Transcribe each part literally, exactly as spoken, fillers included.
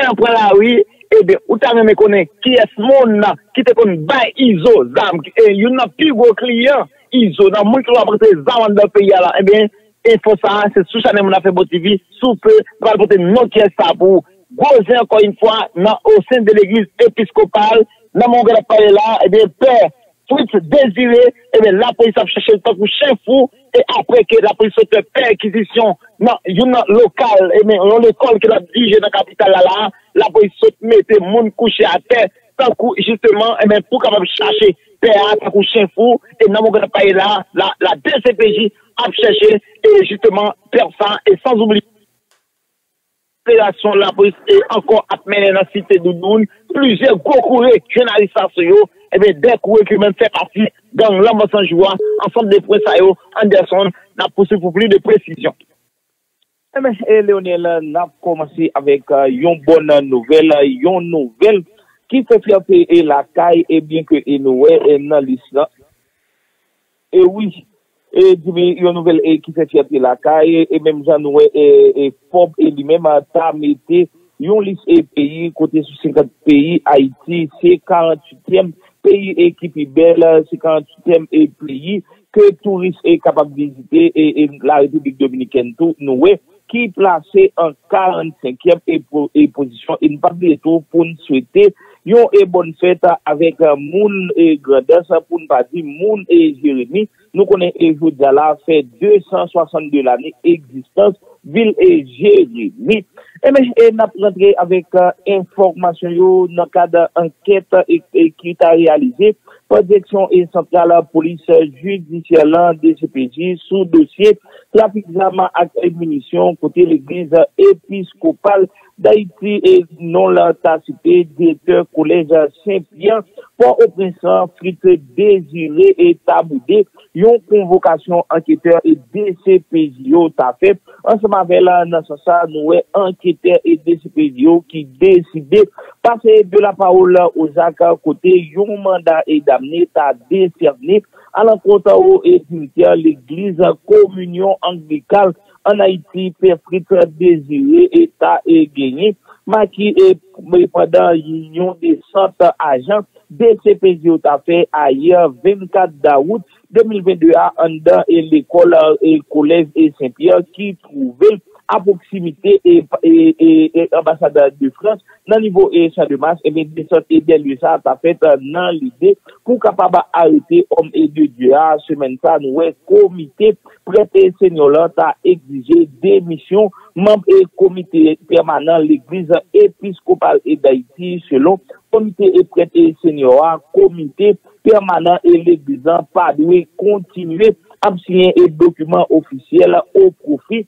nan pran lari, ebyen, ou ta renmen konnen kiyès moun nan ki te konn bay Izo zam, e youn nan pi gwo kliyan Izo, nan moun ki konn ap rantre zam anndan peyi a la, ebyen, enfo sa a, se sou chanèl Moun Afè Bon T V, sou pe, nou pral pote non kiyès sa pou ou. Gwo zen, ankò yon fwa, nan o sen de legliz episkopal, nan moman n ap pale la, ebyen, pè Fritz Désiré, ebyen, lapolis ap chèche l tankou chen fou, e apre ke lapolis sot fè pèkizisyon nan youn nan lokal, ebyen, yon lekòl ke l ap dirije nan kapital la, la, lapolis sot mete moun kouche atè, tankou, jisteman, ebyen, pou kapab chache pè a, tankou chen fou, e nan moman n ap pale la, la, la D C P J ap chèche, e jisteman, pè sa, e san oubli operasyon lapolis e ankò ap mennen nan Site Doudoun, plizyè gwo koure jwenn arestasyon yo, ebyen, de koure ki menm fè pati gang Lanmò San Jou a, ansanm de pwen sa yo, Anderson, n ap pouswiv pou plis de presizyon. Ebyen, e Leonel, n ap kòmanse avèk eh, yon bòn nouvèl, yon nouvèl ki fè fyète e lakay, ebyen ke e nou wè e nan lis lan. E wi, e Jimmy, yon nouvèl e ki fè fyète lakay, e menm jan nou wè e, e Forbes e li menm ta mete yon lis e peyi kote sou senkant peyi, Ayiti se karanntuityèm peyi e ki pi bèl, se karanntuityèm e peyi ke touris e kapab vizite e, e la Repiblik Dominikèn tou, nou wè ki plase an karannsenkyèm e, po- e pozisyon. E n p ap bliye tou pou n swete yon e bòn fèt avèk moun e Grandans, pou n pa di moun e Jeremi. Nou konnen e jodi a la fè de san swasannde lane egzistans vil e Jeremi. Ebyen, e n ap rantre avèk enfòmasyon yo nan kad ankèt e, e ki ta reyalize pa direksyon e santral polis jidisyè lan, D C P J, sou dosye trafik zam ak minisyon kote legliz episkopal Dayiti e non l ta site direktè kolèj Sen Pyè Pòtoprens lan, Fritz Désiré e ta boude yon konvokasyon anketè e D C P J yo ta fè ansanm avè l. Nan sans sa, nou wè anketè e D C P J yo ki deside pase de la pawòl o zak kote yon manda e damne ta desène alankont e direktè legliz Kominyon Anglikal ann Ayiti, Pè Fritz Désiré e ta e genyen maki e pandan yon desant ajan D C P J yo ta fè ayè vennkat dawout de mil vennde a anndan e lekòl e kolèj e Sen Pyè ki twouve l a pwoksimite e, e, e, e anbasad de Frans nan nivo e Champ de Mars, ebyen desant e dèlye sa ta fèt nan lide pou kapab arete òm e de Dye a. Semèn sa, nou wè komite prèt e senyò lan ta egzije demisyon manm e komite pèmanan legliz episkopal e Dayiti, selon komite e prèt e senyò a, komite pèmanan e legliz lan pa dwe kontinye ap siyen e dokiman ofisyèl o pwofi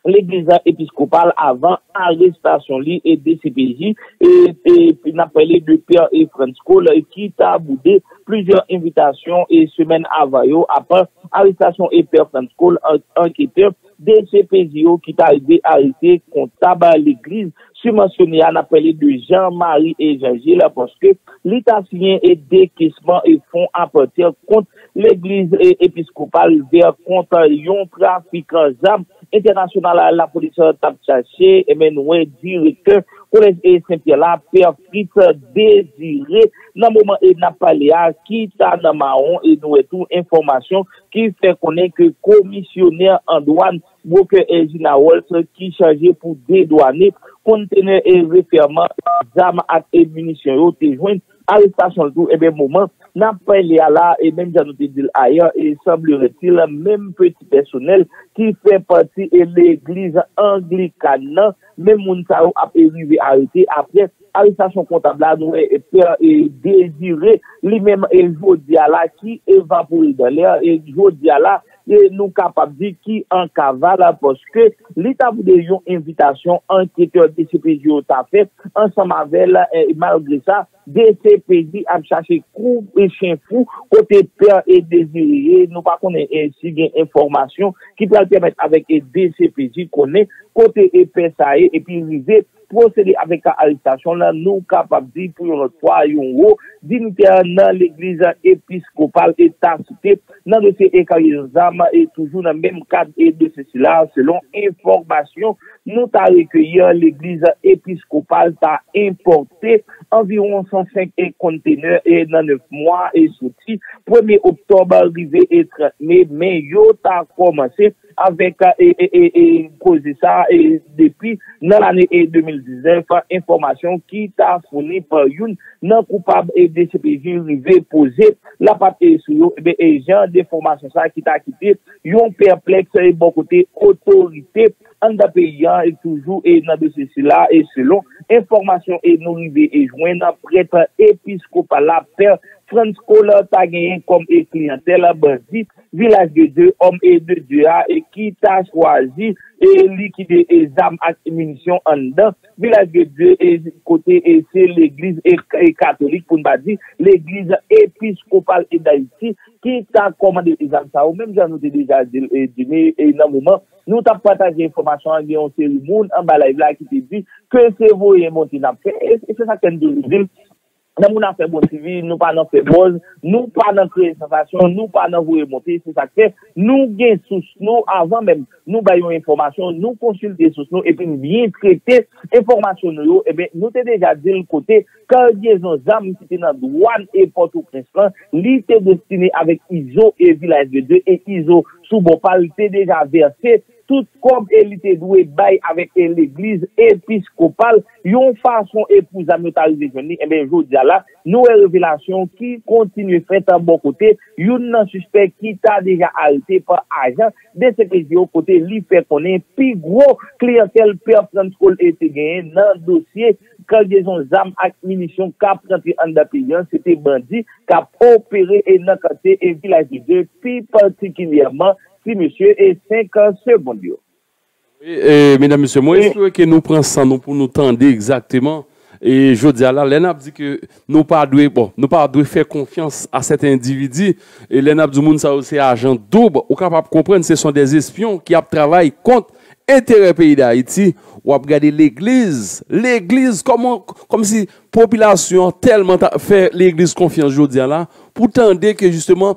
legliz episkopal avan arestasyon li e D C P J e, e n ap pale de Pè e Frantz Cole ki ta boude plizyè envitasyon e semèn avan yo. Apre arestasyon e Pè Frantz Cole, an- anketè D C P J yo ki ta rive arete kontab legliz simansyone a, n ap pale de Jean Marie e Jean Gilles, paske li ta siyen e dekesman e fon apatè kont legliz e episkopal vè kont yon trafikan zam entènasyonal lapolis t ap chache, ebyen nou wè direktè kolèj e Sen Pyè la, Pè Fritz Désiré, nan moman e n ap pale a, ki ta nan mawon e nou wè tou enfòmasyon ki fè konnen ke komisyonè an dwàn Bwokè Ergina Waltz ki chaje pou dedwane kontenè e refèman zam ak e minisyon yo te jwenn arestasyon l tou, ebyen moman n ap pale a la, e menm jan nou te di l ayè, e sanbleretil menm peti pèsonèl ki fè pati e legliz anglikàn nan, menm moun sa yo ap e rive arete apre arestasyon kontab la, nou wè e Pè e Désiré li menm e jodi a la ki evapore dan lè, e jodi a la e nou kapab di ki an kaval, paske li ta boude yon envitasyon anketè D C P J yo ta fè ansanm avè l, e malgre sa D C P J ap chache kou e chen fou kote pè e Désiré ye. Nou pa konnen e si gen enfòmasyon ki pral pèmèt avèk e D C P J konnen kote e pè sa ye epi rive pwosede avèk arestasyon l, nou kapab di pou yon lòt fwa yon wo dinitè nan legliz episkopal e ta site nan dosye e karyezon zam e toujou nan menm kad e dosye sila, selon enfòmasyon nou ta rekeyi, legliz episkopal ta enpòte anviwon san senk e kontenè e nan nèf mwa e soti premye oktòb rive e trant me, men yo ta kòmanse avèk e, e, e, e, koze sa e, depi nan lane e, de mil diznèf, enfòmasyon ki ta founi pa youn nan koupab e D C P J rive poze lapat e sou yo, ebyen, e jan de fòmasyon sa ki ta kite yon pèplèks e bò kote otorite anndan peyi an e toujou e nan dosye sila e selon enfòmasyon e nou rive e jwenn prèt episkopal la pè Frantz Cole ta genyen kòm e kliyantèl bandi Vilaj de Dye, Homme de Dieu a e ki ta chwazi e likide e zam ak minisyon anndan Vilaj de Dye e kote e se legliz e, e katolik pou n pa di legliz episkopal e Dayiti ki ta kòmande e zam sa yo, menm jan nou te deja di l e Jimmy e nan moman nou t ap pataje enfòmasyon an gen yon seri moun anba live la ki te di ke se voye monte n ap fè e, e se sa k fè n toujou di l nan moun afè bon TV, nou pa nan fè buzz, nou pa nan kreye sansasyon, nou pa nan voye monte, se sa k fè nou gen sous nou avan menm nou bay yon enfòmasyon, nou konsilte sous nou epi n byen trete enfòmasyon nou yo, ebyen nou te deja di l kote karyezon zam ki te nan dwàn e Pòtoprens lan, li te destine avèk Izo e Vilaj de Dye e Izo sou bò pa l te deja vèse tout kòb e li te dwe bay avèk e legliz episkopal yon fason e pou zam yo ta rive jwenn li, enben jodi a la nou wè revelasyon ki kontinye fèt bò kote youn nan sispèk ki ta deja arete pa ajan D C P J yo kote li fè konnen pi gwo kliyantèl pè Frantz Cole te genyen nan dosye karyezon zam ak minisyon k ap rantre anndan peyi an se te bandi k ap opere e nan katye e Vilaj de Dye pi patikilyèman ti mesye e senk segond yo. Wi, e, medam, mesye, mwen espere ke nou pran san nou pou nou tande egzakteman. E jodi a la, lè n ap di ke nou pa dwe, bon, nou pa dwe fè konfyans a sèten endividi, e lè n ap di moun sa yo se ajan doub, ou kapab konprann se son des espions ki ap travay kont enterè peyi Dayiti, w ap gade legliz, legliz, kòman, kòmsi popilasyon an tèlman ta, fè legliz konfyans jodi a la, pou tande ke jisteman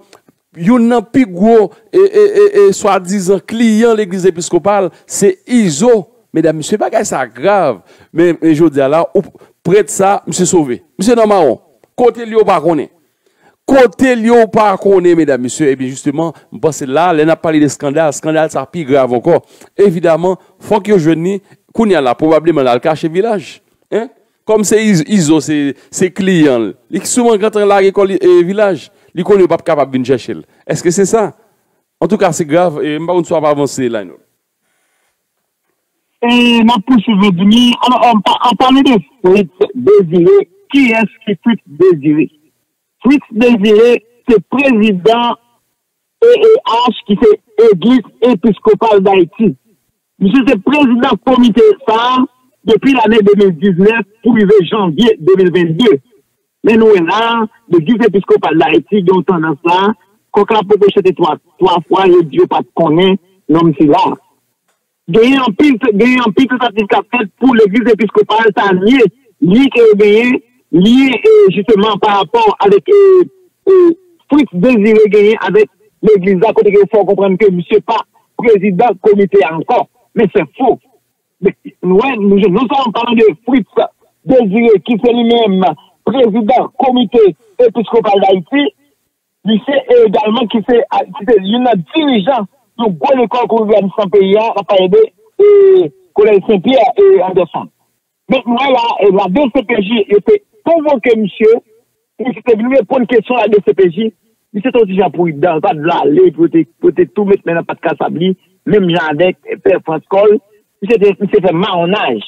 youn nan pi gwo e, e, e, e swadizan kliyan legliz episkopal se Izo. Medam, mesye, bagay sa grav. Men, men jodi a la, ou, prèt sa, misye sove. Misye nan mawon. Kote l ye ou pa konnen. Kote l ye ou pa konnen, medam, mesye. Ebyen, jisteman, m panse la, lè n ap pale de eskandal, eskandal sa pi grav ankò. Evidaman, fòk yo jwenn li. Kounye a la, pwobableman, l al kache Vilaj. Hein? Kòm se Izo se, se kliyan l, li souvan gentan lage kò l e Vilaj. Li konnen yo p ap kapab vin chèche l. Èske se sa? Antouka, se grav e m pa konn si w ap avanse, Lionel. E n ap pouswiv, Jimmy. Alò, an pale de Fritz Désiré, kiyès ki Fritz Désiré? Fritz Désiré se prezidan E E H ki se Egliz Episkopal Dayiti. Misye se prezidan komite sa a depi lane de mil diznèf pou rive janvye de mil vennde. Men nou wè la, Legliz Episkopal Dayiti gen yon tandans la, kòk la poko chante twa, twa fwa, yo di yo pa t konnen nonm sila. Genyen anpil, genyen anpil tantativ k ap fèt pou Legliz Episkopal ta nye li ke yo genyen, li e, jisteman pa rapò avèk e, e, Fritz Désiré genyen avèk Legliz la, kote ke yo fè w konprann ke misye pa prezidan komite a ankò. Men se fo. Nou wè, nou jwenn non sèlman palan de Fritz Désiré ki se li menm prezidan Komite Episkopal Dayiti, misye egalman ki se ki se youn nan dirijan yon gwo lekòl kongrègatis nan peyi a, n ap pale de Kolèj Sen Pyè e Andèson. Men nou wè la, la D C P J yo te konvoke misye, misye te vin reponn kesyon la D C P J, misye te yon ti jan pridan, li pa t vle ale pou yo te pou yo te tou met men nan pat kasab li, menm jan avèk Pè Frantz Cole, misye te misye fè mawonnaj.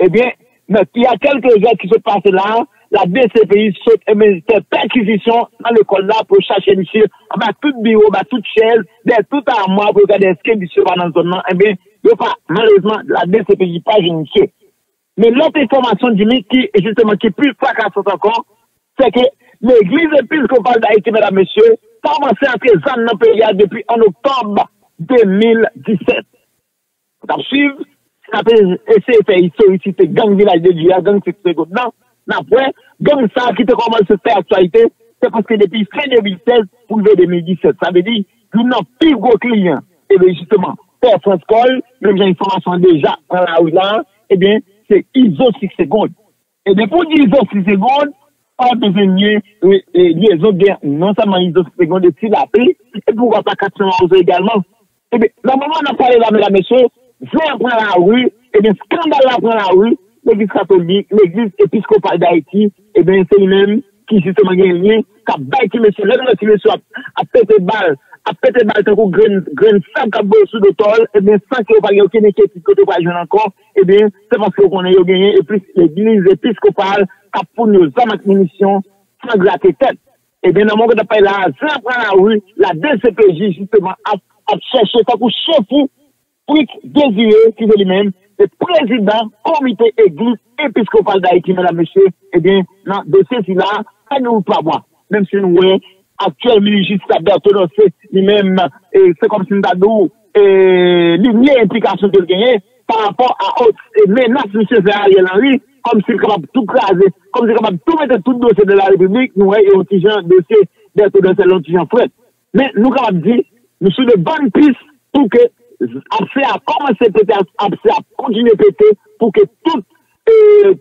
Ebyen, nan y a kèlke zè ki sot pase la, la D C P J sot ebyen fè pèkizisyon nan lekòl la pou yo chache misye anba tout biwo, anba tout chèz, dèyè tout amwa pou yo gade èske misye pa nan zòn nan, ebyen yo pa, malerezman la D C P J pa jwenn misye. Men lòt enfòmasyon, Jimmy, ki jisteman ki pi trakasant ankò, se ke Legliz Episkopal Dayiti, medam, mesye, kòmanse antre zam nan peyi a depi an oktòb de mil disèt. N ap swiv, n ap eseye fè istorikite gang Vilaj de Dye a, gang Sis Segonn nan. N ap wè, gang sa a ki te kòmanse fè aktyalite, se paske depi fen de mil sèz pou rive de mil disèt. Sa vle di, youn nan pi gwo kliyan, ebyen, jisteman, Pè Frantz Cole, menm jan enfòmasyon an deja pran lari la, ebyen, se Izo Sis Segonn. Ebyen, pou di Izo Sis Segonn, pa bezwen nye, e, e, lyezon gen non sèlman Izo Sis Segonn, e Ti Lapli, epi poukwa pa Kat San Mawozo egalman. Ebyen, nan moman n ap pale la, medam, mesye, zen an pran lari, ebyen, eskandal la pran lari, Legliz Katolik, Legliz Episkopal Dayiti, ebyen, se li menm ki jisteman gen lyen, k ap bay ti mesye, lè nou wè ti mesye ap, ap pete bal, ap pete bal tankou grenn, grenn sab k ap voye sou do tòl, ebyen, san ke yo pa gen okenn enkyetid kote yo pral jwenn ankò, ebyen, se paske yo konnen yo genyen epis-, Legliz Episkopal k ap founi yo zam ak minisyon san grate tèt. Ebyen, nan moman n ap pale la, zen an pran lari, la D C P J, jisteman, ap, ap chèche tankou chen fou, Fritz Désiré, ki se li menm, se prezidan Komite Egliz Episkopal Dayiti, medam, mesye, ebyen, nan dosye sila, pa gen wout pa bwa. Menm si nou wè, aktyèl minis jistis la, Berto Dorcé, li menm, e, se kòmsi m ta di w, e, li nye enplikasyon ke l genyen pa rapò a, e, menas misye fè Ariel Henry, kòmsi l kapab tou kraze, kòmsi l kapab tou mete tout dosye de la Repiblik, nou wè, e yon ti jan dosye Berto Dorcé la yon ti jan frèt. Men nou kapab di, nou sou de bòn pis pou ke abse a kòmanse pete, abse a kontinye pete, pou ke tout, e,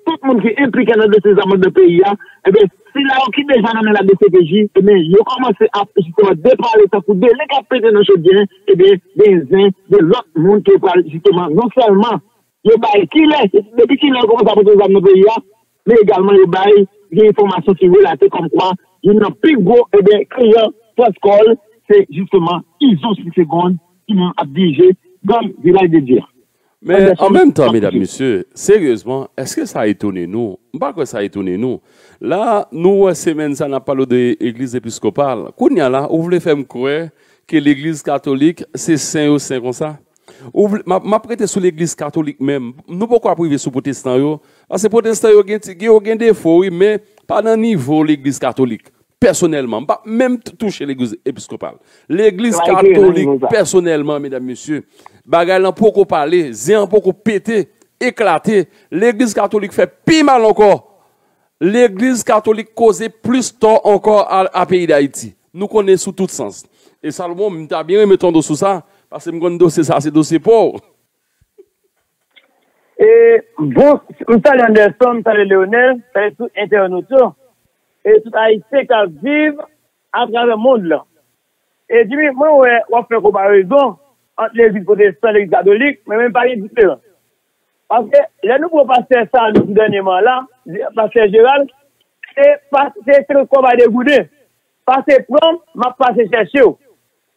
tout moun ki enplike nan dosye zam nan peyi a, ebyen, sila yo ki deja nan men la D C P J, ebyen, yo kòmanse ap, jisteman, depale tankou de len k ap pete nan chodyè, ebyen, gen zen de lòt moun ki pral, jisteman, non sèlman yo bay kilè, depi kilè yo kòmanse ap pote zam nan peyi a, men egalman yo bay gen enfòmasyon ki relate kòmkwa youn nan pi gwo, ebyen, kliyan Frantz Cole, se jisteman Izo Sis Segonn ki menm ap dirije gang Vilaj de Dye a. Men an menm tan, medam, mesye, seryezman, èske sa etone nou? M pa kwè sa etone nou. La, nou wè semèn sa, n ap pale de legliz episkopal. Kounye a la, ou vle fè m kwè ke legliz katolik, se sen yo sen konsa? Ou vle, m ap, m ap rete sou legliz katolik menm. Nou poko ap rive sou pwotestan yo. Paske pwotestan yo gen ti, gen, yo gen defo, wi, men pa nan nivo legliz katolik. Pèsonèlman, m p ap menm t-, touche legliz episkopal. Legliz katolik, pèsonèlman, medam, mesye, bagay lan poko pale, zen an poko pete, eklate. Legliz katolik fè pi mal ankò. Legliz katolik koze plis tò ankò a, a peyi Dayiti. Nou konnen sou tout sans. E Salomon, m ta byen renmen tande w sou sa, paske m konn dosye sa, se dosye pa w. E, bon, m salye Anderson, m salye Leonel, m salye tout entènot yo, e tout Ayisyen k ap viv atravè mond lan. E Jimmy, mwen wè w ap fè konparezon ant legliz pwotestan e legliz katolik, men, men pa gen diferans. Paske lè nou pran pastè sa nou di dènyèman la, pastè Jeral, se pa, se, se kòb a degouden. Pase pran m, m ap pase chèche w.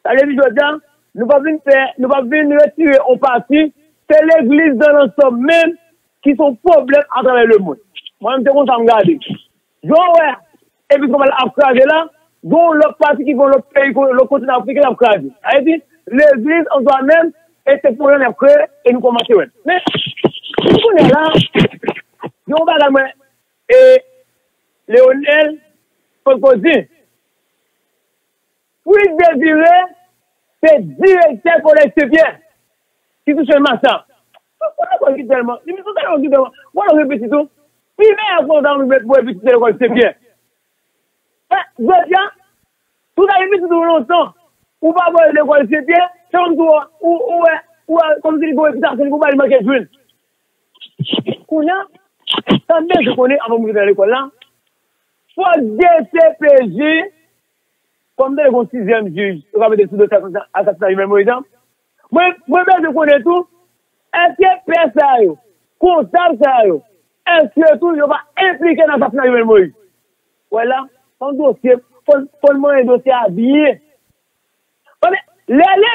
Sa vle di jodi a, nou p ap vin fè, nou p ap vin retire yon pati, se legliz nan lansòm menm ki se yon pwoblèm atravè lemonn. Mwen menm se konsa m gade. Jan w wè episkopal ap kraze la, gen yon lòt pati ki gen yon lòt peyi, lòt kontinan afriken ap kraze. Sa vle di, legliz an swa menm, e se pwoblèm y ap kreye, e nou kòmanse wè. Men, kounye a la, gen yon bagay mwen, e Leonel Foucault di, Fritz Désiré se direktè Kolèj Sen Pyè ki touche mas la. Ou lekòl ki tèlman, li menm se yon lekòl ki tèlman, ou wè pitit ou, pi meyè kontan pou pitit ou lekòl Sen Pyè. Men, jodi a, si w ta gen pitit ou lontan, ou pa voye l lekòl Sen Pyè, se kòmsi ou, ou, ou wè, ou wè, kòmsi li gen repitasyon, li gon bagay li manke jwenn. Kounye a, sa m bezwen konnen anvan m rive nan lekòl la, fòk D C P J, kòm te gen yon sizyèm jij, yo ka mete sou dosye asasina Jovenel Moïse an. Mwen, mwen bezwen konnen tou, èske pè sa yo, kontab sa yo, èske tou yo pa enplike nan asasina Jovenel Moïse? Wè la, fò n dosye, fò n, fò n manyen dosye a byen. Paske lè, lè